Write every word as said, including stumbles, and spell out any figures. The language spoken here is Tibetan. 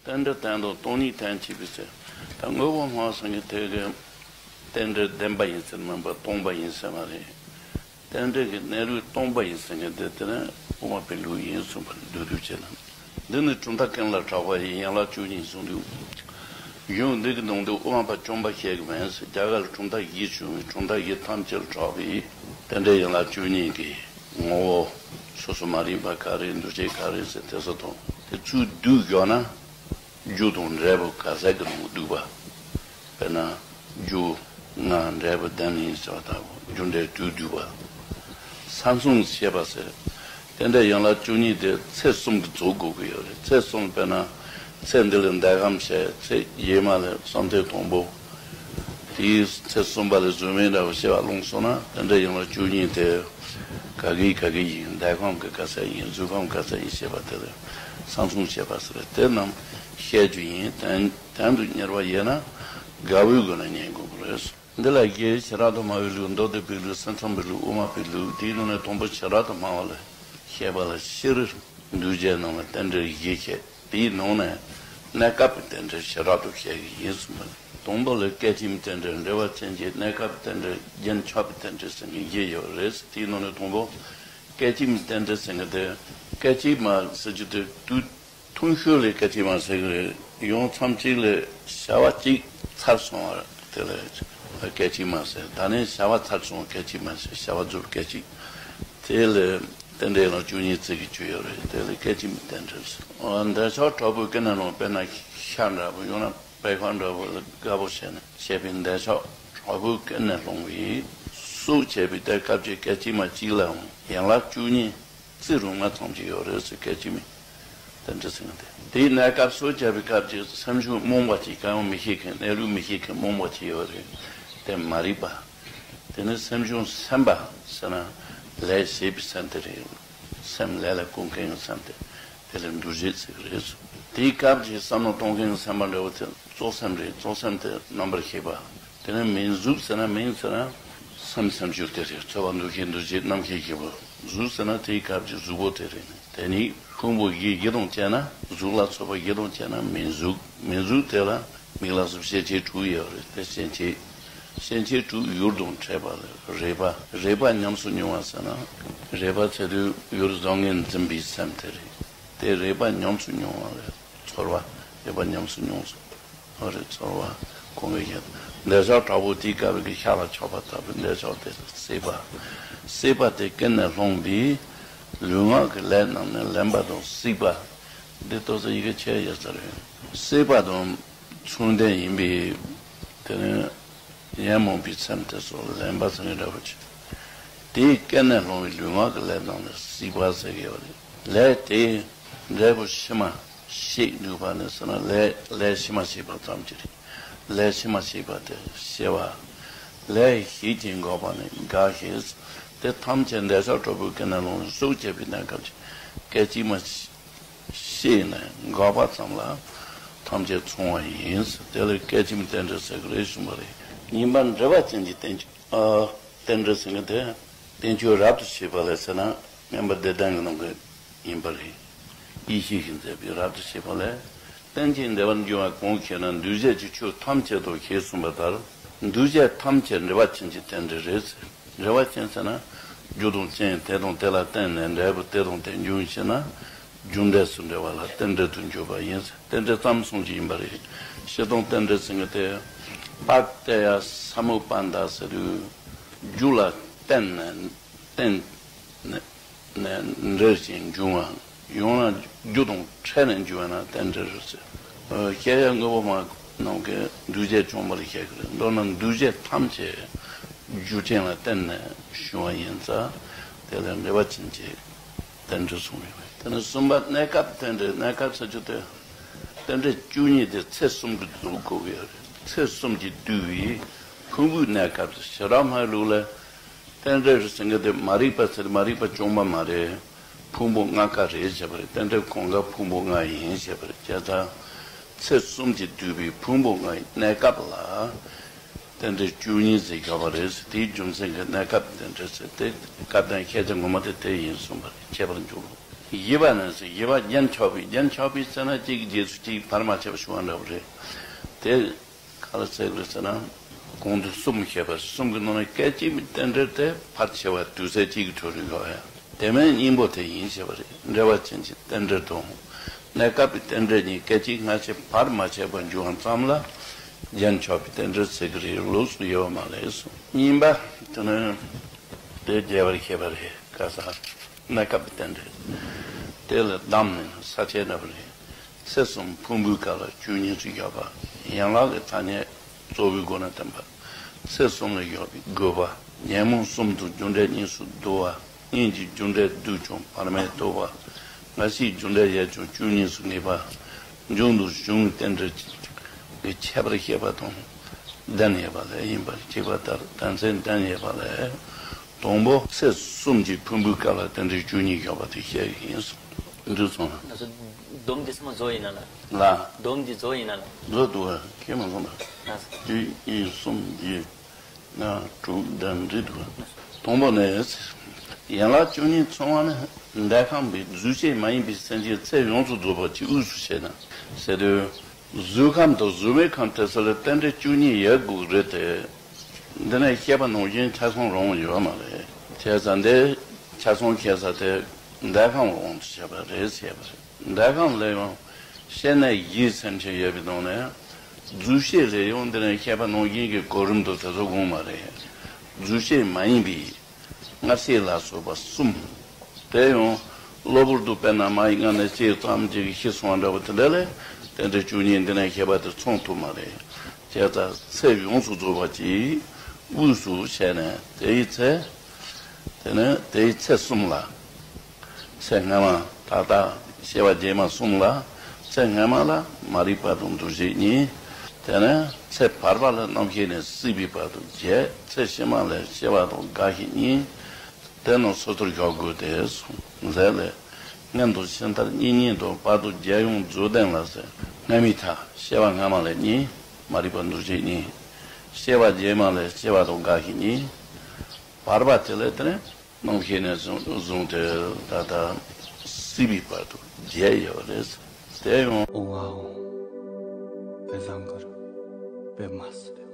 རྟེན་འབྲེལ་དོན་དང་སྟོང་ཉིད་དོན་གཅིག་པའི་ཚེ། ད་དངོས་པོ་སྨྲ་བ་སེང་གེ་དེ་གི་རྟེན་འབྲེལ་བདེན་པ་ཡིན་ཟེར་མིན་པ་སྟོང་པ་ཡིན་ཟེར་མ་རེད། རྟེན་འབྲེལ་གྱི་གནས་ལུགས་སྟོང་པ་ཡིན་ཟེར་མཁན་དེ་དེ་ནི་དབུ་མ་པའི་ལུགས་ཡིན་གསུངས་པ་རེད། མདོར་བསྡུས་བྱས་ན། འདི་ནི་གྲུབ་མཐའ་ཀུན་ལ་གྲགས་པ་ཡི་ཡན་ལག་བཅུ་གཉིས་གསུངས་འདུག། གཞུང་འདི་གི་ནང་དུ་དབུ་མ་པ་བཅོམ་པ་བཤད་གི་མིན་ཟེར། རྒྱ་གར་གྲུབ་མཐའ་བཞི་བྱུང་བའི་གྲུབ་མཐའ་བཞི་ཐམས་ཅད་ལ་གྲགས་པའི་རྟེན་འབྲེལ་ཡན་ལག་བཅུ་གཉིས་ཀྱི་ངོ་བོ། སོ་སོ་མ་རིག་པ་ག་རེ། འདུ་བྱེད་ག་རེ་ཟེར་དེ་ཚོ་དང་དེ་ཚུར་བསྡུས་བཞག་ན། རྒྱུ་དང་འབྲས་བུ་ག་ཟེར་གྱི་ནང་བསྡུས་པ། དཔེར་ན། རྒྱུ་ལྔ་འབྲས་བུ་བདུན་ཡིན་ཟེར་བ་ལྟ་བུ། རྒྱུ་འབྲས་དྲུག་བསྡུས་པ། ས་མཚམས་བཤད་པ་ཟེར། རྟེན་འབྲེལ་ཡན་ལག་བཅུ་གཉིས་དེ་ཚེས་གསུམ་གྱིས་རྫོགས་དགོས་ཀྱི་ཡོད་རེད། ཚེས་གསུམ་དཔེར་ན། ཚེས་འདི་ལ་འདོད་ཁམས་བཤད། ཚེས་རྗེས་མ་ལ་བསམ་གཏན་དང་པོ། དེའི་ཚེས་གསུམ་པ་ལ་གཟུགས་མེད་འདྲ་བོ་བཤད་པ་བླངས་སོང་ན། རྟེན་འབྲེལ་ཡན་ལག་བཅུ་གཉིས་དེ་ག་གི་ག་གི་ཡིན། འདོད་ཁམས་ཀྱི་ག་ས་ཡིན། གཟུགས་ཁམས་ག་ས་ཡིན་བཤད་པ་དེ་ལ་ས་མཚམས་བཤད་པ་ཟེར། དེ་རྣམས་བཤད་རྒྱུ་ཡིན། དོན་དོན་དུ་གཉེར་བ་ཡོད་ན་དགའ་བོའི་སྒོ་ནས་ཉན་དགོས་པ་རེད། འདི་ལ་གཞི་བྱེ་བྲག་ཏུ་སྨྲ་བའི་ལུགས། མདོ་སྡེ་པའི་ལུགས། སེམས་ཙམ་པའི་ལུགས། དབུ་མ་པའི་ལུགས། དེའི་ནང་ནས་དང་པོ་བྱེ་བྲག་ཏུ་སྨྲ་བ་ལ་བཤད་པ་ལ། སྤྱིར་འདུལ་བྱེད་རྣམས་ལ་རྟེན་འབྲེལ་བཞི་བཤད། དེའི་ནང་ནས་གནས་སྐབས་ཀྱི་རྟེན་འབྲེལ་བྱེ་བྲག་ཏུ་བཤད་ཀྱི་ཡིན་གསུངས་པ་རེད། དང་པོ་ལ་སྐད་ཅིག་མའི་རྟེན་འབྲེལ། འབྲེལ་བ་ཅན་གྱི་གནས་སྐབས་རྟེན་འབྲེལ། རྒྱུན་ཆགས་པའི་རྟེན་འབྲེལ་ཟེར་མཁན་བཞི་ཡོད་རེད། དེའི་ནང་ནས་དང་པོ་སྐད་ཅིག་མའི་རྟེན་འབྲེལ་ཟེར་མཁན་དེ། སྐད་ཅིག་མ་ཟེར་རྒྱུ་དེ་དུས་ཐུང་ཤོས་ལ་སྐད་ཅིག་མ་ཟེར་གྱི་རེད། ཡང་མཚམས་གཅིག་ལ་བྱ་བ་གཅིག་ཚར་སོང་བ་དེ་ལ་སྐད་ཅིག་མ་ཟེར། ད་ནི་བྱ་བ་ཚར་སོང་། སྐད་ཅིག་མ་ཟེར། བྱ་བ་རྫོགས། སྐད་ཅིག་དེ་ལ་རྟེན་འབྲེལ་ལ་བཅུ་གཉིས་བརྩི་གི་བཅུ་ཡོད་རེད། དེ་ལ་སྐད་ཅིག་མའི་རྟེན་འབྲེལ་ཟེར། འདོད་ཆགས་དྲག་པོས་ཀུན་ནས་སློང་། དཔེར་ན་ཤ་འདྲ་པོ། ཡང་ན་བད་ཀན་འདྲ་པོ་ལ་དགའ་པོ་བྱས་ནས་བྱས་པའི་འདོད་ཆགས་དྲག་པོས་ཀུན་ནས་སློང་བའི་སྲོག་བཅད་པའི་དེ་སྐབས་ཀྱི་སྐད་ཅིག་མ་གཅིག་ལའང་ཡན་ལག་བཅུ་གཉིས་བརྩི་རུང་མ་ཙམ་གྱི་ཡོད་རེད་ཟེར། སྐད་ཅིག་མའི་རྟེན་འབྲེལ་ཟེར་མཁན་དེ། དེའི་གནས་སྐབས་སྲོག་བཅད་པའི་སྐབས་ཀྱི་སེམས་བྱུང་རྨོངས་པ་གཅིག། གང་ཡང་མི་ཤེས་མཁན། གནས་ལུགས་མི་ཤེས་མཁན་རྨོངས་པ་གཅིག་ཡོད་རེད། དེ་མ་རིག་པ། དེ་ནི་སེམས་བྱུང་སེམས་པ་ཟེར་ན་ལས་བྱེད་པའི་སེམས་དེ་རེད། སེམས་ལས་ལ་བཀོལ་མཁན་གྱི་སེམས་དེ། དེ་ལ་འདུ་བྱེད་ཟེར་གྱི་རེད། དེའི་སྐབས་ཀྱི་བསམ་བློ་གཏོང་མཁན་གྱི་སེམས་པ་འདྲ་བོ་དེ་བཙོག་སེམས་རེད། བཙོག་སེམས་དེ་རྣམ་པར་ཤེས་པ། དེ་ནས་མིང་གཟུགས་ཟེར་ན། མིང་ཟེར་ན་སེམས་སེམས་བྱུང་དེ་རེད། ཚོར་བ་འདུ་ཤེས་འདུ་བྱེད་རྣམ་ཤེས་བཞི་པོ། གཟུགས་ཟེར་ན་དེའི་སྐབས་ཀྱི་གཟུགས་པོ་དེ་རེད། དེ་ནི་ཕུང་པོ་བཞི་བཞི་དང་བཅས་ན། གཟུགས་ལ་སོགས་པ་བཞི་དང་བཅས་ན་མིང་གཟུགས། མིང་གཟུགས་དེ་ལ་མིག་ལ་སོགས་སྐྱེ་མཆེད་དྲུག་ཡོད་རེད། དེ་སྐྱེ་མཆེད། སྐྱེ་མཆེད་དྲུག་ཡུལ་དང་འཕྲད་པ་ལ་རེག་པ། རེག་པ་ཉམས་སུ་མྱོང་བ་ཟེར་ན། རེག་པ་ཟེར་དུས་ཡུལ་བཟང་ངན་འཛིན་པའི་སེམས་དེ་རེད། དེ་རེག་པ་ཉམས་སུ་མྱོང་བ་ལ་ཚོར་བ། རེག་པ་ཉམས་སུ་མྱོང་སོང་བ་རེད། ཚོར་བ་གོང་གི་བཤད། འདོད་ཆགས་དྲག་པོ་དེའི་སྐབས་ཀྱི་ཤ་ལ་ཆགས་པ་ལྟ་བུའི་འདོད་ཆགས་དེ་སྲེད་པ། སྲེད་པ་དེ་ཀུན་ནས་སློང་བའི་ལུས་ངག་གི་ལས་རྣམས་ནི་ལེན་པ་དང་སྲེག་པ། འདི་ཏོག་ཙམ་ཡི་གེ་ཆེ་ཡོད་ས་རེད། སྲེད་པ་དང་མཚུངས་ལྡན་ཡིན་པས། དེ་ནི་ཉོན་མོངས་པའི་སེམས་དེ་ཚོ་ལེན་པ་ཟེར་ནས་འདྲ་པོ་ཆེ། དེའི་ཀུན་ནས་སློང་བའི་ལུས་ངག་གི་ལས་རྣམས་ལ་སྲེག་པ་ཟེར་གྱི་ཡོད་རེད། ལས་དེའི་འབྲས་བུ་ཕྱི་མ་ཤེས་ནུས་པ་ནི་ཟེར་ན། ལས་ལས་ཕྱི་མ་ཤེས་པ་ཙམ་གྱིས་རེད། ལས་ཕྱི་མ་ཤེས་པ་དེ་ཤེས་པ། ལས་ཤེས་ཀྱི་འགོག་པ་ནི་དགག་བྱ། དེ་ཐམས་ཅད་འདོད་ཆགས་དྲག་པོས་ཀུན་ནས་སློང་བའི་སྲོག་བཅད་པའི་གནས་སྐབས་ཀྱི་སྐད་ཅིག་མ་ཤེས་ནས་འགོག་པ་ཙམ་ལ་ཐམས་ཅད་མཚུངས་པ་ཡིན། དེ་ལ་སྐད་ཅིག་མའི་རྟེན་འབྲེལ་ཟེར་གྱི་རེད་གསུངས་པ་རེད། གཉིས་པ་འབྲེལ་བ་ཅན་གྱི་རྟེན་ཨ། རྟེན་འབྲེལ་ཟེར་མཁན་དེ། རྟེན་ཅིང་རབ་ཏུ་ཕྱེ་བ་ལ་ཟེར་ན། སྔོན་པ་སྡེ་བདུན་གྱི་ནང་གི་ཡིན་པ་རེད། ཡེ་ཤེས་ཀྱིས་མཛད་པའི་རབ་ཏུ་ཕྱེ་བ་ལས། རྟེན་ཅིང་འབྲེལ་བར་འགྱུར་བ་གང་ཞེ་ན། འདུས་བྱས་ཀྱི་ཆོས་ཐམས་ཅད་དོ་ཞེས་གསུངས་པ་ལྟར། འདུས་བྱས་ཐམས་ཅད་འབྲེལ་བ་ཅན་གྱི་རྟེན་འབྲེལ་རེད། འབྲེལ་བ་ཅན་ཟེར་ན། རྒྱུ་དང་རྐྱེན་དེ་དང་དེ་ལ་བརྟེན་ནས་འབྲས་བུ་དེ་དང་དེ་འབྱུང་ཞེ་ན། རྒྱུ་འབྲས་སུ་འབྲེལ་བ་ལ་རྟེན་འབྲེལ་དུ་འགྱུར་བ་ཡིན། རྟེན་འབྲེལ་ཙམ་གསུངས་ཀྱི་ཡིན་པ་རེད། སྤྱིར་བཏང་རྟེན་འབྲེལ་ཟེར་མཁན་དེ། པཀྟེ་ཡ་ས་མུ་པན་ད་ཟེར་དུས། རྒྱུ་ལ་བརྟེན་ནས་བརྟེན་ནས་འབྲེལ་ཞིང་འབྱུང་བ། ཡང་ན་རྒྱུ་དང་འཕྲད་ནས་འབྱུང་བ་ན་རྟེན་འབྲེལ་རེད་ཟེར། ཨ། བཤད་ཡ་དངོས་པོ་མ་ནང་གི་འདུས་བྱས་བྱུང་བ་ལ་བཤད་ཀྱི་རེད། མདོར་ན་འདུས་བྱས་ཐམས་ཅད་རྒྱུ་རྐྱེན་ལ་བརྟེན་ནས་བྱུང་བ་ཡིན་ཙང་། དེ་ལ་འབྲེལ་བ་ཅན་གྱི་རྟེན་འབྲེལ་གསུངས་ཡོད་པས། དེ་ནས་གསུམ་པ་གནས་སྐབས་རྟེན་འབྲེལ། གནས་སྐབས་ཟེར་རྒྱུ་དེ། རྟེན་འབྲེལ་བཅུ་གཉིས་དེ་ཚེས་གསུམ་གྱིས་རྫོགས་དགོས་ཀྱི་ཡོད་རེད། ཚེས་གསུམ་གྱིས་བསྡུས་པའི་ཕུང་པོའི་གནས་སྐབས་སུ། བྱེ་བྲག་སྨྲ་བའི་ལུགས་ལ། རྟེན་འབྲེལ་ཟེར་མཁན་དེ་མ་རིག་པ་ཟེར། མ་རིག་པ་བཅོམ་པ་མ་རེད། ཕུང་པོ་ལྔ་ཀ་རེད་བྱས་པ་རེད། རྟེན་འབྲེལ་གང་ག་ཕུང་པོ་ལྔ་ཡིན་བྱས་པ་རེད། བྱས་ཙང་ཚེས་གསུམ་གྱིས་བསྡུས་པའི་ཕུང་པོ་ལྔའི་གནས་སྐབས་ལ། རྟེན་འབྲེལ་བཅུ་གཉིས་ཟེར་བཞག་པ་རེད། དེའི་རྒྱུ་མཚན་གྱིས་གནས་སྐབས་རྟེན་འབྲེལ་ཟེར་ཏེ། སྐབས་དང་ཤེས་བྱ་ངོ་མ་དེ་དེ་ཡིན་གསུངས་པ་རེད། ཁྱད་པར་འཇུག་ལུགས། བཞི་པ་ནི་བཞི་པ་རྒྱན་ཆགས་པའི། རྒྱན་ཆགས་པའི་ཟེར་ན་གཅིག་རྗེས་སུ་གཅིག་བར་མ་ཆད་པ་ཞུ་བ་འདྲ་བོ་རེད། དེ་ག་ལ་ཟེར་གི་རེད་ཟེར་ན། གོང་དུ་གསུམ་བཤད་པ་རེད། གསུམ་གྱི་ནང་ནས་སྐད་ཅིག་མའི་རྟེན་འབྲེལ་དེ་ཕར་ཆེ་བ་དུས་ཚོད་གཅིག་གི་འཕྲོ་རུ་ཡོད་ཡ། དེ་མིན་གཉིས་པོ་དེ་ཡིན་བཤད་པ་རེད། འབྲེལ་བ་ཅན་གྱི་རྟེན་འབྲེལ་དང་། གནས་སྐབས་ཀྱི་རྟེན་འབྲེལ་གཉིས་སྐད་ཅིག་སྔ་ཕྱི་བར་མ་ཆད་པར་འབྱུང་བ་ཙམ་ལ་རྒྱན་ཆགས་པའི་རྟེན་འབྲེལ་ཟེར་གི་རེད། ལོགས་སུ་ཡོད་མ་རེད་གསུངས། གཉིས་པ་དེ་ནི་དེ་རྒྱས་པར་བཤད་པ་རེད། ག་ས། གནས་སྐབས་རྟེན་འབྲེལ། དེ་ལ་གདམས་ནི་ས་བཅད་འདྲ་བ་རེད། ཚེས་གསུམ་ཕུང་པོའི་སྐབས་ལ་བཅུ་གཉིས་སུ་བཞག་པ། ཡན་ལག་གི་ཐ་སྙད་གཙོ་བོའི་སྒོ་ནས་བསྟན་པ། ཚེས་གསུམ་ལ་བཞག་པའི་དགོས་པ། ཉོན་མོངས་གསུམ་དང་རྒྱུ་འབྲས་གཉིས་སུ་བསྡུ་བ། གཉིས་ཀྱི་རྒྱུ་འབྲས་བསྡུས་ཀྱང་བར་མས་རྟོགས་པ། སྔ་ཕྱིའི་རྒྱུ་འབྲས་བཞག་ཀྱང་བཅུ་གཉིས་སུ་ངེས་པ། མཇུག་ཏུ་གཞུང་གི་རྟེན་འབྲེལ་གྱི་ཁྱད་པར་བཤད་པ་དང་། ལྡན་ཡོད་པ་ལས་ཡིན་པར་གཅིག་པ་ལྟར་དོན་ཚན་ལྡན་ཡོད་པ་ལས། དང་པོ་ཚེས་གསུམ་གྱི་ཕུང་པོའི་སྐབས་ལ་རྟེན་འབྲེལ་བཅུ་གཉིས་བཞག་པ་དེ་བཤད་ཀྱི་ཡིན་གསུངས། འདི་སོང་ལ། ང་ཚོ་སྡོམ་འདི་ཚང་མ་རྫོགས་ཡིན་ན་ལ། ལ། སྡོམ་འདི་རྫོགས་ཡིན་ན་ལ། རྫོགས་འདུག་བ། ཤེས་མ་སོང་ལ། ལ། གཅིག་གཉིས་གསུམ་བཞི། ལྔ་དྲུག་བདུན་རེད་འདུག་བ། དང་པོ་ནས། ཡན་ལག་བཅུ་གཉིས་ཚང་བ་ནི་འདས་ཁམས་པའི་རྫུས་སྐྱེས་མ་ཡིན་པའི་སེམས་ཅན་ཚེ་ཡོངས་སུ་རྫོགས་པ་གཅིག་དབུས་སུ་བྱས་ན་ཟེར་དུས། གཟུགས་ཁམས་དང་གཟུགས་མེད་ཁམས་དེ་ཚོ་ལ་རྟེན་འབྲེལ་བཅུ་གཉིས་ཡོད་དགོས་རེད་དེ། འདི་ནས་བཤད་པ་ནང་བཞིན་ཆ་ཚང་རུང་ཡོད་མ་རེད། བྱས་ཙང་འདི་ཆ་ཚང་བཤད་ས་དེ་འདས་ཁམས་དབང་དུ་བྱས་པ་རེད་བྱས་པ་རེད། འདས་ཁམས་ལ་ཡང་སྐྱེ་གནས་བཞིའི་སེམས་ཅན་ཡོད་པའི་ནང་ནས། རྫུས་སྐྱེས་ལ་ཡང་འདི་ནས་བཤད་པ་ནང་བཞིན་གྱི་གོ་རིམ་དུ་དེ་ཚོ་དགོངས་མ་རེད། རྫུས་སྐྱེས་མ་ཡིན་པའི་སྔར་སྐྱེས་ལ་སོགས་པ་གསུམ། དེ་ཡང་གློ་བུར་དུ་དཔེར་ན་མ་ཡི་མངལ་ནས་སྐྱེས་ཙམ་གྱི་ཤི་སོང་བ་འདྲ་བོ་དེ་འདྲ་ལས། རྟེན་འབྲེལ་བཅུ་གཉིས་འདི་ནས་བཤད་པ་དེ་ཚང་ཐུབ་མ་རེད། བྱས་ཙང་ཚེ་ཡོངས་སུ་རྫོགས་པ་གཅིག་དབུས་སུ་བྱས་ནས་དེའི་ཚེ། དེ་ནས་དེའི་ཚེས་གསུམ་ལ། ཚེ་སྔ་མ་ད་ལྟ་སྐྱེ་བ་རྗེས་མ་གསུམ་ལ། ཚེ་སྔ་མ་ལ་མ་རིག་པ་དང་འདུ་བྱེད་གཉིས། དེ་ནས་ཚེ་བར་པ་ལ་རྣམ་ཤེས་ནས་སྲིད་པའི་བར་དུ་བརྒྱད། ཚེ་ཕྱི་མ་ལ་སྐྱེ་བ་དང་རྒ་ཤི་གཉིས། དེ་རྣམས་སོ་སོར་བཞག་དགོས་ཏེ་གསུངས་མཛད་ལས། སྔོན་དུ་ཕྱི་མཐར་གཉིས་གཉིས་དང་བར་དུ་བརྒྱད་ཡོངས་རྫོགས་ལྡན་ལ་ཟེར། སྔ་མའི་མཐའ་སྐྱེ་བ་སྔ་མ་ལ་གཉིས། མ་རིག་པ་འདུ་བྱེད་གཉིས། སྐྱེ་བ་རྗེས་མ་ལ་སྐྱེ་བ་དང་རྒ་ཤི་གཉིས། བར་པ་དེ་ལས་དེ་ནས་རྣམ་ཤེས་ནས་བཟུང་བཟུང་སྟེ་ད་ལྟ་སྲིད་པའི་བར་དུ་བརྒྱད་ཡོད་རེད། དེ་ཡང་། ཨོ་ཝའོ། དཔེ་བཟང་གི་རེད། དཔེ་མ་སྲིད།